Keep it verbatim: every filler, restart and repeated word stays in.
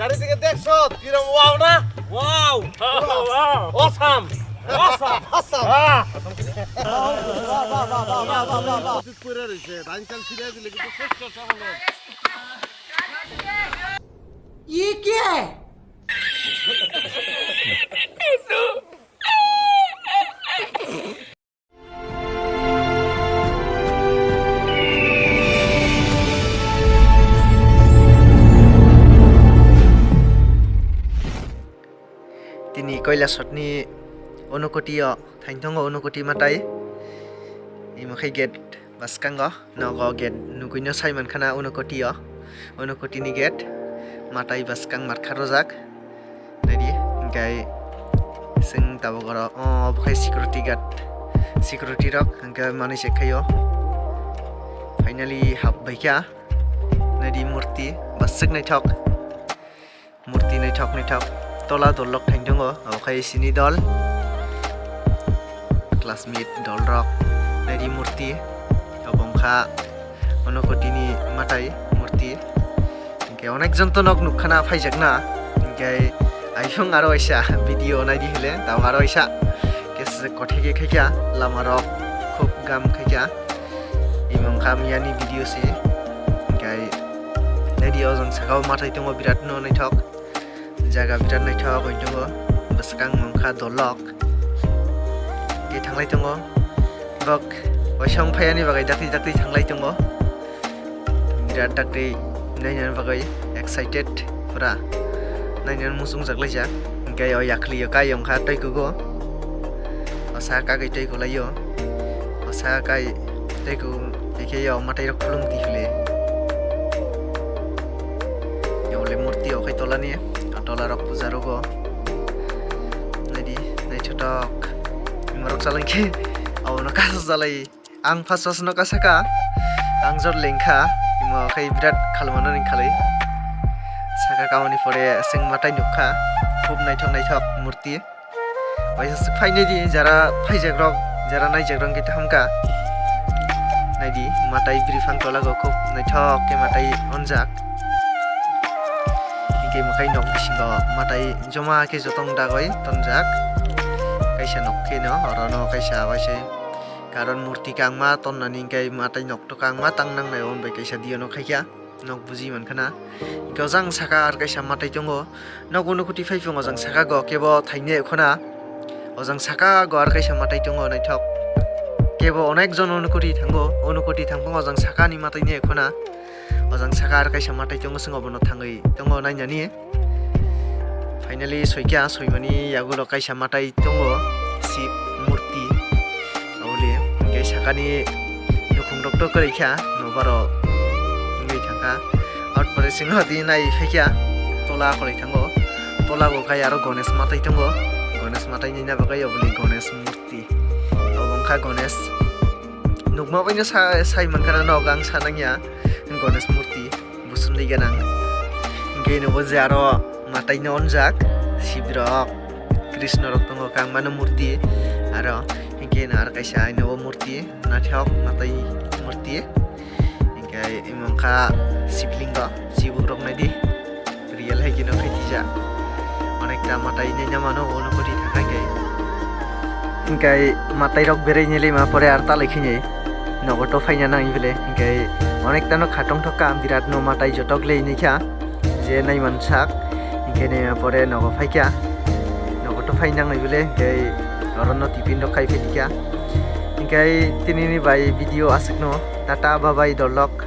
চারিদিকে দেখছো কিরম wow না? Wow! Wow! Awesome! Awesome! Awesome! Ah! ये क्या है? Tini Kailasotni Unakoti o thaintongo, Unakoti matai. Imo khe gate bwskango, nogo gate nugwino sai mankha na Unakoti o. Unakoti ni gate matai bwskang markha rojak. Naidi, hingke chwng tabok oro, o, obo khe security guard, security rok hingke manui se khaio. Finally hap baikha. Naidi murti, bwswk naithok. Murti naithok naithok. Tola dol rok thang tongo, obo khe sini dol. Classmate dol rok. Naidi murti, obo wngkha Unakoti ni matai murti. Hingke onek jon to nok nukha na phaijakna. Hingke aifung aro waisa video naidi hile, tamo aro waisa. Kesa kothai khe khaikha, lama rok khub gam khaikha. Imong kha miyani video se. Hingke naidi o jang saka o matai tongo birat no naithok. Jaga birat naithok oi tongo. Bwskang mangkha dolok. Ke thanglai tongo. Bok waisa wng phaiani bagwi dakti dakti thanglai tongo. Birat dakti nainani bagwi excited pura. Nainani muchung jak laijak. Hingke o yakhli o kai wngkha tei kugo. O sa kagwi tei kulaio. O sa kai tei ku tei khe o matai rok khulum di hile. Yole murti o khai tolani, o tola rok puja rogo. Naidi, naithotok. Ima rok chalai khe, abono kasa chalai. Ang first first no kasa ka, ang jor lengkha, imo khai birat khalmano ni khalai. Saka kamani pore seng matai nukha, khub naithok naithok murti. Waisa swk phainai di, jara phaijak rok, jara naijak rok hingke taham ka. Naidi, matai bwrwi phang tola go khub naithok khe matai onjak. Hingke mokhai nok bisingo matai joma khe jotong dagoi tonjak. Kaisa nok khe no, oro no kaisa waise karon murti kangma tonnani hingke matai nok to kangma tang nangnai, on bai kaisa diyono khaikha. Nok buji mankha na. Hingke ojang saka ar kaisa matai tongo. Nok Unakoti phai phung ojang saka go kebo thainai khona. Ojang saka go ar kaisa matai tongo naithok. Kebo onek jon Unakoti thango. Unakoti thang phung ojang saka ni matai ni khona. Ojang saka ar kaisa matai tongo, chwng obono thangwi tongo nainani. Finally soikha, soimani yagulo kaisa matai tongo, Shiv murti. Aboni hingke sakani nukhung rok to kwrwi kha, nobaro wngwi thangkha. Arpore chwng hodi nai phaikha, tola kwlwi thango. Tola bo khai aro Ganesh matai tongo. Ganesh matai ni na bagwi oboni Ganesh murti. Obo wngkha Ganesh. Nukma baino sa-, sai mankha na nok ang sa nangya Ganesh murti. Busundui ganang. Hingke ino bo je aro matai no onjak, Shiv rok, Krishna rok tongo kangmano murti, aro hingke ino aro kaisa ino bo murti, naithok matai murti. Hingke imo wngkha Shiv lingo, Shiv rok naidi, real hai khe no khaitija. Onekta matai naina mano, ono koti thakai kai. Hingke matai rok berai nili ma pore ar talai khini. Nogo to phaina nang ibele, hingke onek tano khatong thok ka, birat no matai jotok le ini kha, je nai man sak, hingke ne pore nogo phai kha, nogo to phai nang ibele, hingke oro no tiffin rok khai phi kha, hingke tini ni bai video aswk no, tata bye bye dolok,